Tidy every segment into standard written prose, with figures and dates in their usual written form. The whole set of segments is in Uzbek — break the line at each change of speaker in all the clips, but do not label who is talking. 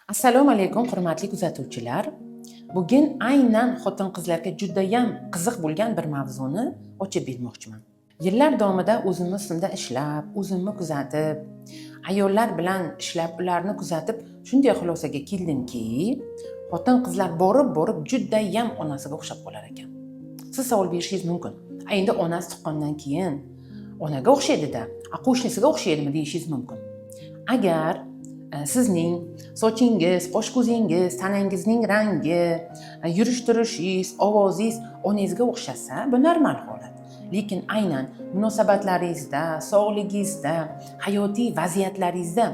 Assalomu alaykum, hurmatli kuzatuvchilar. Bugun aynan xotin-qizlarga judayam qiziq bo'lgan bir mavzuni ochib bermoqchiman. Yillar davomida o'zimni ustimda ishlab, o'zimni kuzatib, ayollar bilan ishlab, ularni kuzatib shunday xulosaga keldimki, xotin-qizlar borib-borib judayam onasiga o'xshab qolar ekan. Siz savol berishingiz mumkin. A endi onasi tuqqandan keyin onaga o'xshaydi-da, a qo'shnisiga o'xshaydimi deyishingiz mumkin. Agar sizning sochingiz, qosh ko'zingiz, tanangizning rangi, yurish turishingiz, ovozingiz onangizga o'xshasa, bu normal holat. Lekin aynan munosabatlaringizda, sog'ligingizda, hayotiy vaziyatlaringizda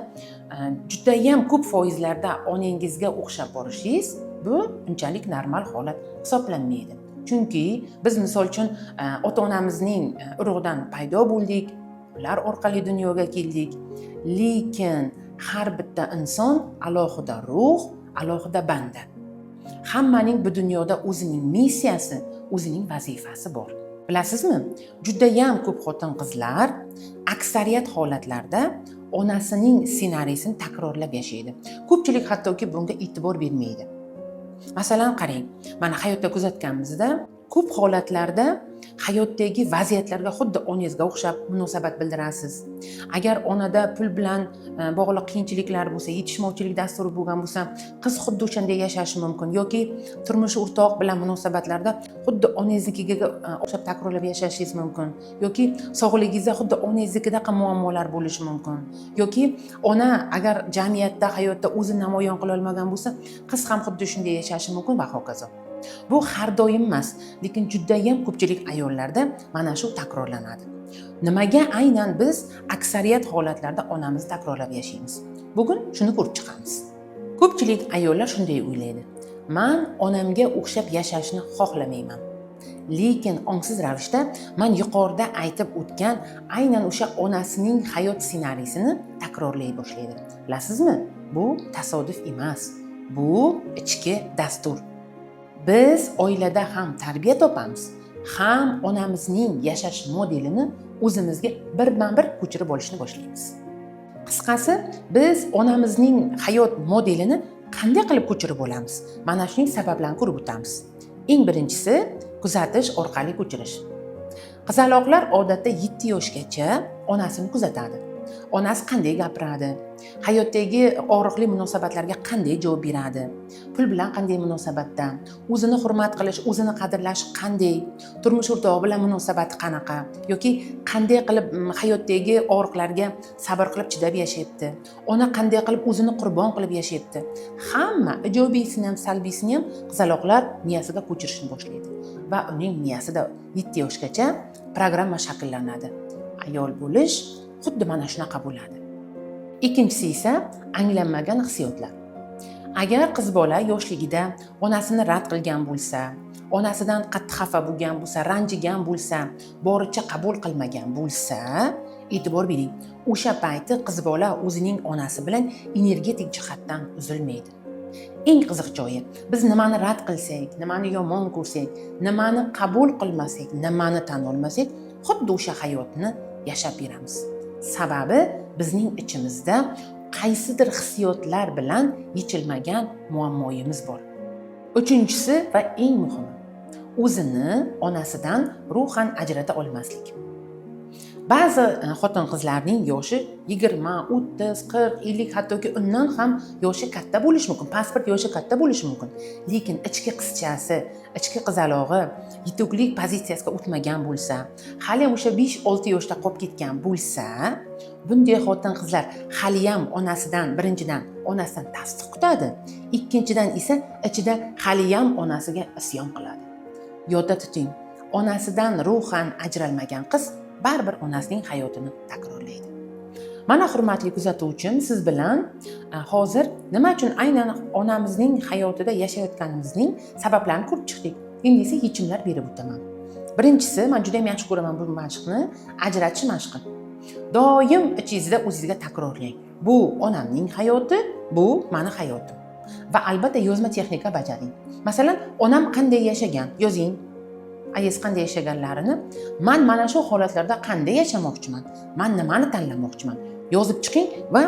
judayam ko'p foizlarda onangizga o'xshab borishingiz, bu unchalik normal holat hisoblanmaydi. Chunki biz, misol uchun, ota onamizning urug'idan paydo bo'ldik, ular orqali dunyoga keldik. Lekin har bitta inson alohida ruh, alohida banda. Hammaning bu dunyoda o'zining missiyasi, o'zining vazifasi bor. Bilasizmi, judayam ko'p xotin-qizlar aksariyat holatlarda onasining ssenariysini takrorlab yashaydi. Ko'pchilik hattoki bunga e'tibor bermaydi. Masalan, qarang, mana hayotda kuzatganimizda, ko'p holatlarda hayotdagi vaziyatlarga xuddi onangizga o'xshab munosabat bildirasiz. Agar onada pul bilan bog'liq qiyinchiliklar bo'lsa, yetishmovchilik dasturi bo'lgan bo'lsa, qiz xuddi o'shanday yashashi mumkin yoki turmush o'rtoq bilan munosabatlarda xuddi onangiznikiga o'xshab takrorlab yashashingiz mumkin yoki sog'ligingizda xuddi onangiznikidaqa muammolar bo'lishi mumkin yoki ona agar jamiyatda, hayotda o'zini namoyon qila olmagan bo'lsa, qiz ham xuddi shunday yashashi mumkin va hokazo. Bu har doim emas, lekin judayam ko'pchilik ayollarda mana shu takrorlanadi. Nimaga aynan biz aksariyat holatlarda onamizni takrorlab yashaymiz? Bugun shuni ko'rib chiqamiz. Ko'pchilik ayollar shunday o'ylaydi: man onamga o'xshab yashashni xohlamayman. Lekin ongsiz ravishda man yuqorida aytib o'tgan aynan o'sha onasining hayot ssenariysini takrorlay boshlaydi. Bilasizmi, bu tasodif emas, bu ichki dastur. Biz oilada ham tarbiya topamiz, ham onamizning yashash modelini o'zimizga birma bir ko'chirib olishni boshlaymiz. Qisqasi, biz onamizning hayot modelini qanday qilib ko'chirib olamiz, mana shuning sabablarini ko'rib o'tamiz. Eng birinchisi, kuzatish orqali ko'chirish. Qizaloqlar odatda 7 yoshgacha onasini kuzatadi. Onasi qanday gapiradi, hayotdagi og'riqli munosabatlarga qanday javob beradi, pul bilan qanday munosabatda, o'zini hurmat qilish, o'zini qadrlash qanday, turmush o'rtog'i bilan munosabati qanaqa yoki qanday qilib hayotdagi og'riqlarga sabr qilib, chidab yashayapti, ona qanday qilib o'zini qurbon qilib yashayapti, hamma ijobiysini ham, salbiysini ham qizaloqlar miyasiga ko'chirishni boshlaydi va uning miyasida 7 yoshgacha programma shakllanadi: ayol bo'lish xuddi mana shunaqa bo'ladi. Ikkinchisi esa anglanmagan hissiyotlar. Agar qiz bola yoshligida onasini rad qilgan bo'lsa, onasidan qattiq xafa bo'lgan bo'lsa, ranjigan bo'lsa, boricha qabul qilmagan bo'lsa, e'tibor bering, o'sha payti qiz bola o'zining onasi bilan energetik jihatdan uzilmaydi. Eng qiziq joyi, biz nimani rad qilsak, nimani yomon ko'rsak, nimani qabul qilmasak, nimani tan olmasak, xuddi o'sha hayotni yashab beramiz. Sababi, bizning ichimizda qaysidir hissiyotlar bilan yechilmagan muammoyimiz bor. Uchinchisi va eng muhimi, o'zini onasidan ruhan ajrata olmaslik. Ba'zi xotin qizlarning yoshi 20, 30, 40, 50, hattoki undan ham yoshi katta bo'lishi mumkin, pasport yoshi katta bo'lishi mumkin, lekin ichki qizchasi, ichki qizalog'i yetuklik pozitsiyasiga o'tmagan bo'lsa, haliyam o'sha 5-6 yoshda qolib ketgan bo'lsa, bunday xotin qizlar haliyam onasidan, birinchidan, onasidan tasdiq kutadi, ikkinchidan esa ichida haliyam onasiga isyon qiladi. Yodda tuting, onasidan ruhan ajralmagan qiz baribir onasining hayotini takrorlaydi. Mana, hurmatli kuzatuvchim, siz bilan hozir nima uchun aynan onamizning hayotida yashayotganimizning sabablarini ko'rib chiqdik. Endi esa yechimlar berib o'taman. Birinchisi, man juda yam yaxshi ko'raman bu mashqni, ajratish mashqi. Doim ichingizda o'zingizga takrorlang: bu onamning hayoti, bu mani hayotim. Va albatta yozma texnika bajaring. Masalan, onam qanday yashagan, yozing. Ayiz qanday yashaganlarini, man mana shu holatlarda qanday yashamoqchiman, man nimani tanlamoqchiman, yozib chiqing va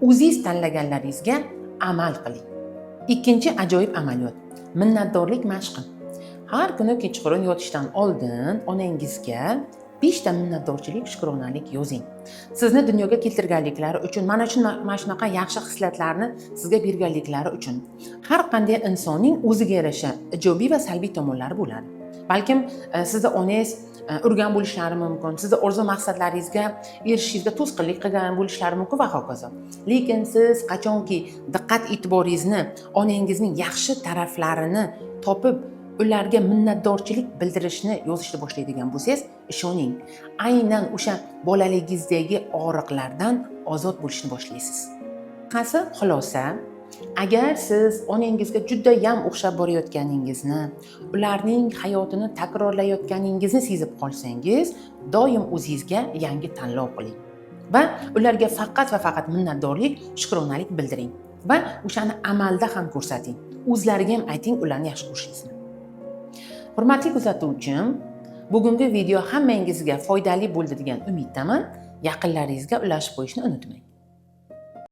o'zingiz tanlaganlaringizga Amal qiling. Ikkinchi ajoyib amaliyot: minnatdorlik mashqi. Har kuni kechqurun yotishdan oldin onangizga beshta minnatdorchilik, shukronalik yozing. Sizni dunyoga keltirganliklari uchun, mana shunaqa yaxshi xislatlarni sizga berganliklari uchun. Har qanday insonning o'ziga yarasha ijobiy va salbiy tomonlari bo'ladi. Balkim sizni onangiz urgan bo'lishlari mumkin, sizni orzu maqsadlaringizga erishishingizga to'sqinlik qilgan bo'lishlari mumkin va hokazo. Lekin siz qachonki diqqat e'tiboringizni onangizning yaxshi taraflarini topib, ularga minnatdorchilik bildirishni yozishni boshlaydigan bo'lsangiz, ishoning, aynan o'sha bolaligingizdagi og'riqlardan ozod bo'lishni boshlaysiz. Qisqasi, xulosa, agar siz onangizga judayam o'xshab borayotganingizni, ularning hayotini takrorlayotganingizni sezib qolsangiz, doim o'zingizga yangi tanlov qiling va ularga faqat va faqat minnatdorlik, shukronalik bildiring va o'shani amalda ham ko'rsating. O'zlariga ham ayting ularni yaxshi ko'rishingizni. Hurmatli kuzatuvchim, bugungi video hammangizga foydali bo'ldi degan umiddaman. Yaqinlaringizga ulashib qo'yishni unutmang.